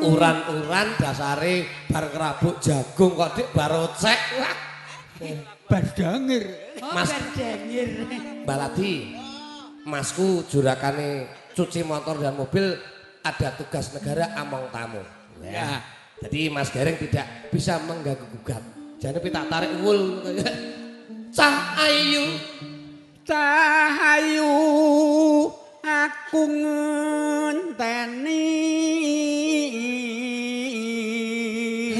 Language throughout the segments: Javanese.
Uran-uran dasare bar ngrabuk jagung kok Dik barocek. Wah. Bardangir. Oh, Mas- berdengir. Mbak Ladi, masku jurakane cuci motor dan mobil ada tugas negara among tamu. Ya. Jadi Mas Gareng tidak bisa mengganggu gugat. Jangan tak tarik wul. Cah ayu, Cah ayu aku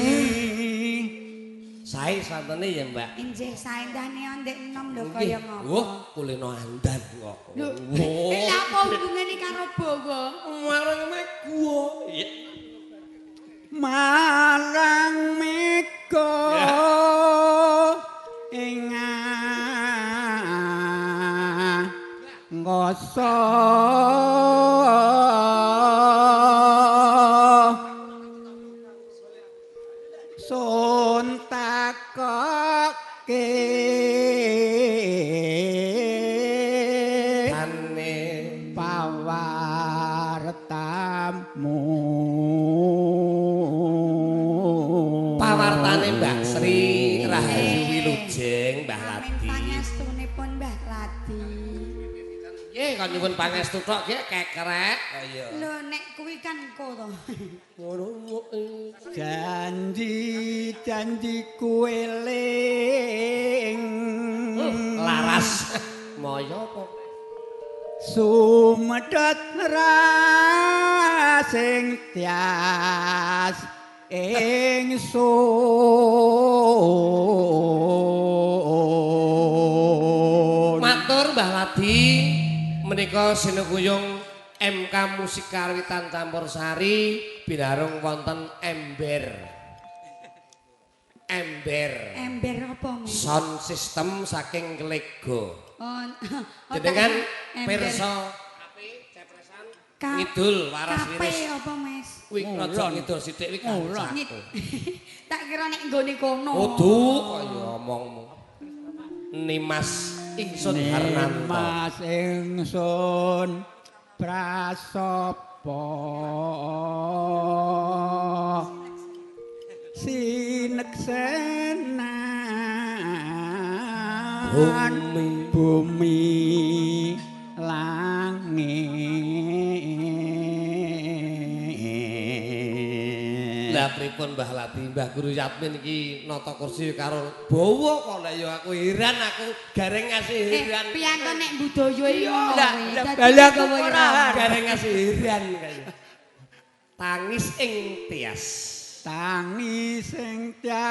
ngenteni. Sae santene ya, Mbak. Injih saendane ndek enom lho kaya ngopo. Wah, kulino andan kok. Lho, lha apa hubungane karo bawa? Marang mego. Iya. Marang mega ing angkasa sun takoke Ane pawartamu. Pawartane Mbak Sri Rahayu Wilujeng Mbah Amin Ladi. pangestunipun Mbah Ladi. Nggih, kon nyuwun pangestu tok nggih kekrek. Oh iya. Lho nek kuwi kan engko to. Ngono. Janji janjiku eling Laras moyo apa? Sumedhot rasing tias ingsun. Matur Mbah Ladi, menika sinukuyung MK Musik Karawitan Campur Sari binarung wonten Ember. Ember. Ember apa, Mas? Sound system saking Klego. Oh, oh, Jenengan tak- ember. pirsa ape cepresan ngidul waras kape wiris. apa, Mas? Kuwi raja ngidul sithik kuwi Ngulon. kancaku. Tak kira nek nggone kono. Kudu kaya omongmu. Nimas Ingsun Harnanto. Nimas ingsun prasapa sineksenan Bumi. Bumi langit. Lah pripun Mbah Lati, Mbah Guru Yatmin iki nata kursi karo bawa kok lek ya aku heran, aku gareng ngasih heran. Piyanto nek budaya iki ngono Lah, kuwi. lah, Dadi lah, aku gawa ora. ira. Gareng ngasih heran kaya. Tangis ing tias. Tangi sing Wah,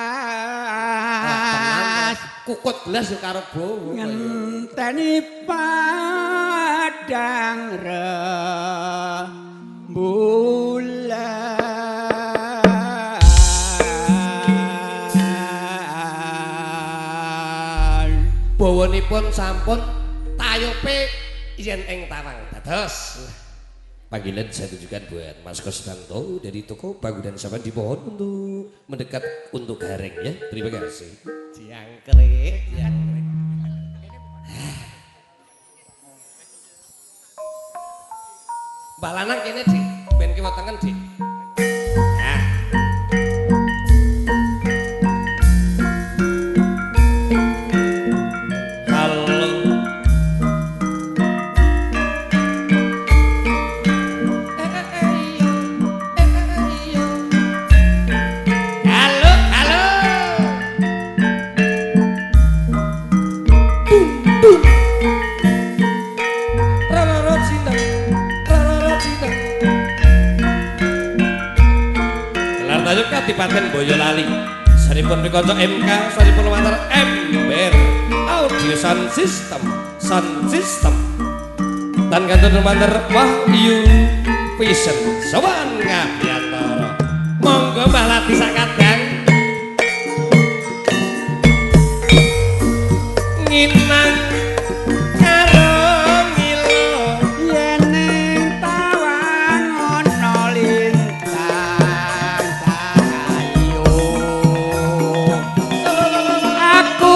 tenan, tias kukut blas ya karo bawa kaya. Ngenteni padang rembulan. Bawanipun sampun tayope yen ing tawang dados. Panggilan saya tujukan buat Mas Kosnanto dari toko Bangunan Saban dimohon untuk mendekat untuk Gareng ya. Terima kasih. Jangkrik, jangkrik. Mbah Lanang kene, Dik. Ben kiwa tengen, Dik. Nah. Halo. Halo, halo. Tung tung. Rarara cinta, rarara cinta. Gelar tayub Kadipaten Boyolali. Saripun pikanca MK, saripun lumantar Ember Audio Sound System, Sound System. Tan kantor lumantar Wahyu Vision Sowan Ngabiyantara. Monggo Mbah Lati sakadang. Nginang karo ngilo. Yen ing tawang ana lintang sayu, aku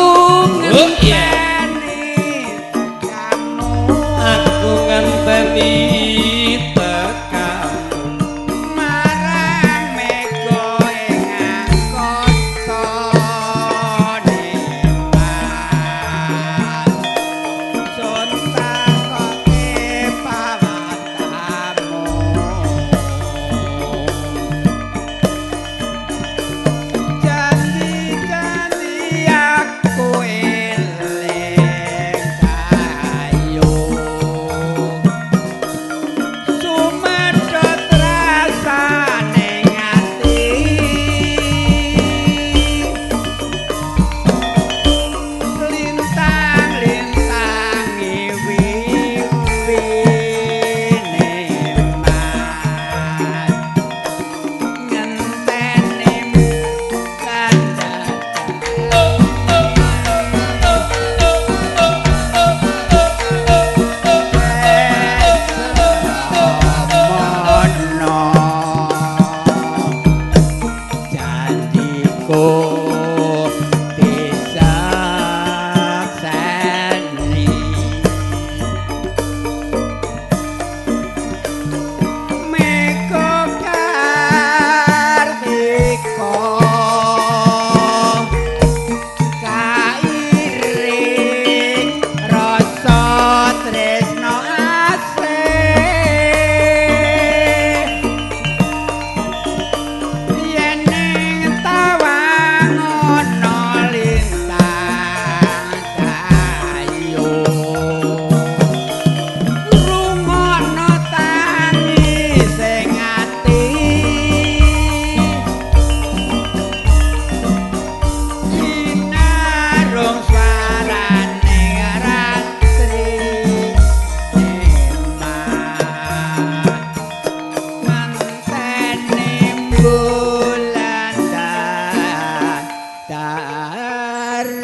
Oh, iya. ngenteni kamu. Aku ngenteni tekamu marang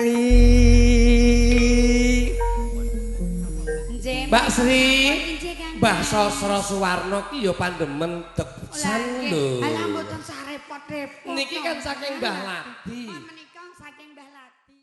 Sri. Nggih. Mbak Sri. Nggih, Kang. Mbah Sosro Suwarno ki ya pandemen tebusan lho. Alah mboten sak repot-repot. Niki kan saking Mbah Ladi. Menika